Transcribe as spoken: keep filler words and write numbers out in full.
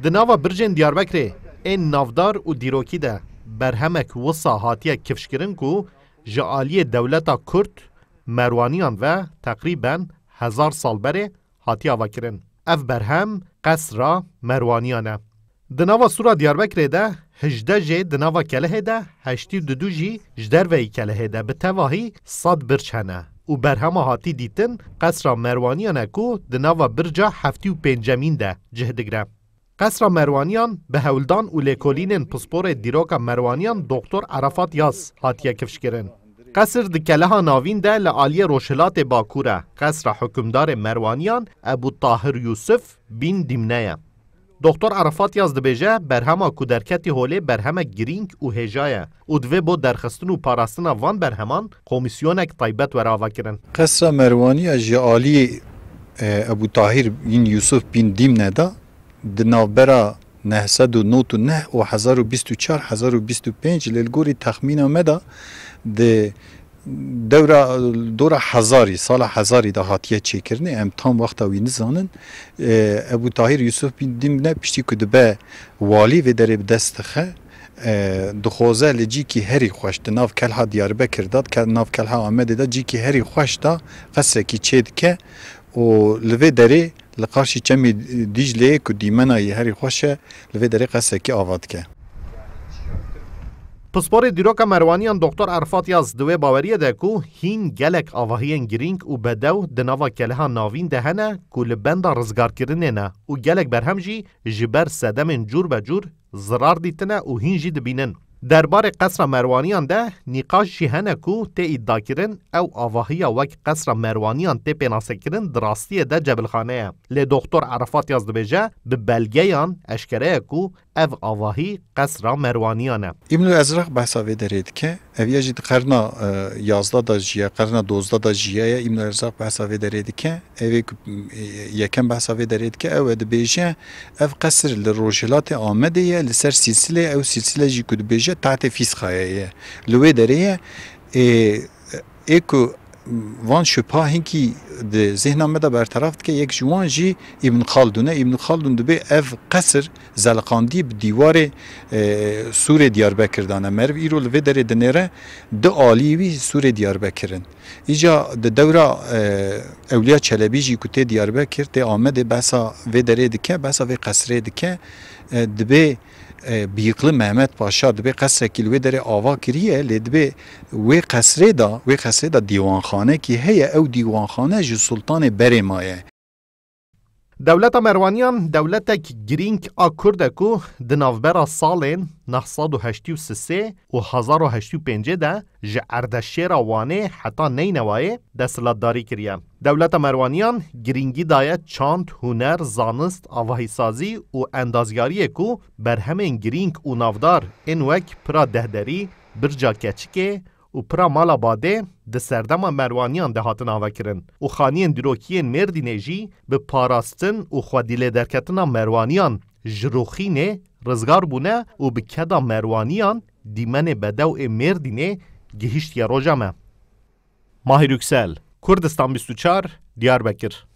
Di nava bircên Diyarbekirê ên navdar û dîrokî de berhemek wisa hatiye kifşkirin ku ji aliyê dewleta Kurd Merwaniyan ve teqrîben hezar sal berê hatiye avakirin. Ev berhem Qesra Merwaniyan e. Di nava Sura Diyarbekirê de hejdeh jê, di nava Kelehê de heştî û du jî ji derveyî Kelehê de bi tevahî sed birc hene û berhema hatî dîtin Qesra Merwaniyan e ku di nava birca heftî û pêncemîn de cih digre. Qesra Merwaniyan bi hewldan û lêkolînên pisporê dîroka Merwaniyan Doktor Arafat Yaz hatiye kifşkirin. Qesir di Keleha Navîn de li aliyê rojhilatê Bakur e. Qesra hukimdarê Merwaniyan Ebu Tahir Yusuf Bîn Dîmne ye. Doktor Arafat Yaz dibêje, berhema ku derketî holê berhemek girîng û hêja ye û divê bo derxistin û parastina van berheman komîsyonek taybet were avakirin. Qesra Merwaniya ji aliyê, e, Ebu Tahir Bîn Yusuf Bîn Dîmne de di navbera neh sed û nod û neh û hezar û bîst û çar, hezar û bîst û pênc lê li gorî texmîna me de di dewra, dora hezarî, sala hezarî de hatiye çêkirinê, em tam wexta wî nizanin. E, Ebû Tahîr Yusuf Bîn Dîmne piştî ku dibe walî vê derê bi dest dixe, e, dixwaze li cîkî herî xweş di nav Kelha Diyarbekir de, di ke-, nav Kelha Amedê de cîkî herî xweş de qesrekî çêdike û li vê derê li qarşî Çemî Dîcleyê ku dîmena yê herî xweş e, li vê derê qesrekî ava dike. Pisporê dîroka Merwaniyan Doktor Arfat Yaz di wê baweriyê de ku hîn gelek avahiyên girîng û bedew di nava Keleha Navîn de hene ku li benda rizgarkirinê ne û gelek berhem jî ji ber sedemên cûr be cûr zirar dîtine û hîn jî dibînin. Derbarê Qesra Merwaniyan de nîqaş jî hene ku tê îdiakirin ew avahiya wek Qesra Merwaniyan tê pênasekirin di rastiyê de cebilxane ye. Lê Doktor Arafat Yaz dibêje, bi belgeyan eşkere ye ku ev avahî Qesra Merwaniyan e. Îbnul Ezraq behsa vê derê dike. Ev ya jî di qerna, e, yazdeh de jiye, qerna dozdeh de jiye ye. Îbnul Ezraq behsa vê derê dike. Ev ê ku, e, yekem behsa vê derê dike, ew e dibêje, ev qesir li rojhilatê Amedê ye, li ser sîlsile, ew sîlsile jî ku dibêje tahtê Fîsxayê ye. Li wê derê ye, ê, ê ku van şüpha hinkî di zihna me de berteraf dike, yek ji wan jî Îbn Khaldun e. Îbn Khaldun dibê ev qesir zeliqandî bi dîwarê, e, Sûrê Diyarbekir de ne. Meriv îro li vê derê dinêre du alî wî Sûrê Diyarbekir in. Îca di dewra, e, Ewliya Çelebî jî ku tê Diyarbekir, tê Amedê behsa vê derê dike, behsa vê qesrê dike, e, dibê, e, Bıyıklı Mehmet Paşa dibê qesrekî li wê derê ava kiriye, lê dibê wê qesrê de, wê qesrê de dîwanxanekî heye, ew dîwanxane ji Sultanê berê maye. Dewleta Merwaniyan dewletek girîng a Kurd e ku di navbera salên neh sed û heştê û sê û hezar û heştê û pêncê de ji Erdeşêra Wanê heta Neynewayê desthilatdarî kiriye. Dewleta Merwaniyan girîngî daye çand, huner, zanist, avahîsazî û endaziyariyê ku berhemên girîng û navdar ên wek Pira Dehderî, Birca Keçikê, û Pira Mala Badê di serdema Merwaniyan de hatin avekirin û xaniyên dîrokî yên Mêrdînê jî bi parastin û xwedîlêderketina Merwaniyan ji Rûxînê rizgar bûne û bi keda Merwaniyan dîmenê bedew ê Mêrdînê gihîştiye roja me. Mahir Yüksel, Kurdistan bîst û çar, Diyarbekir.